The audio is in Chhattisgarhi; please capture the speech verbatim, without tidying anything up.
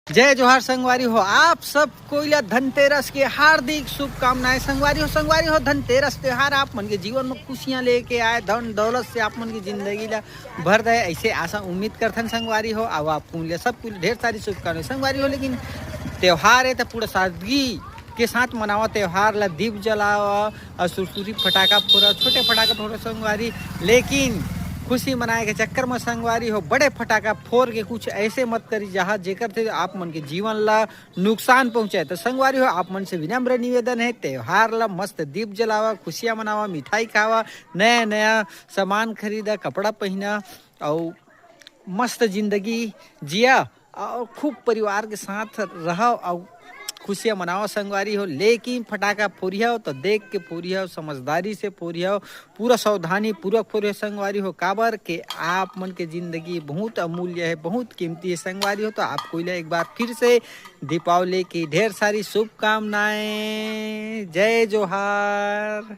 जय जोहार संगवारी हो, आप सब कोई ला धनतेरस के हार्दिक शुभकामनाएं। संगवारी हो, संगवारी हो, धनतेरस त्योहार आप मन के जीवन में खुशियां लेके आए, धन दौलत से आप मन की जिंदगी ला भर दे, ऐसे आशा उम्मीद करथन संगवारी हो। अब आप कुल ला, सब कुल ढेर सारी शुभकामनाएं संगवारी हो। लेकिन त्योहार है तो पूरा सादगी के साथ मनावा त्योहार ला, दीप जलावा और सुरसुरी फटाका फोड़ा, छोटे फटाका फोड़ा संगवारी। लेकिन खुशी मनाए के चक्कर में संगवारी हो, बड़े फटाका फोड़ के कुछ ऐसे मत करी जहाँ जेकर से आप मन के जीवन ला नुकसान पहुँचाए। तो संगवारी हो, आप मन से विनम्र निवेदन है, त्योहार ला मस्त दीप जलावा, खुशियाँ मनावा, मिठाई खावा, नया नया सामान खरीदा, कपड़ा पहना और मस्त जिंदगी जिया और खूब परिवार के साथ रहो और खुशियाँ मनाओ संगवारी हो। लेकिन फटाका फोरियो तो देख के फोरियो, समझदारी से फोरियो, पूरा सावधानी पूर्वक फोरियो संगवारी हो, काबर के आप मन के जिंदगी बहुत अमूल्य है, बहुत कीमती है संगवारी हो। तो आप कोई ला एक बार फिर से दीपावली की ढेर सारी शुभकामनाएं। जय जोहार।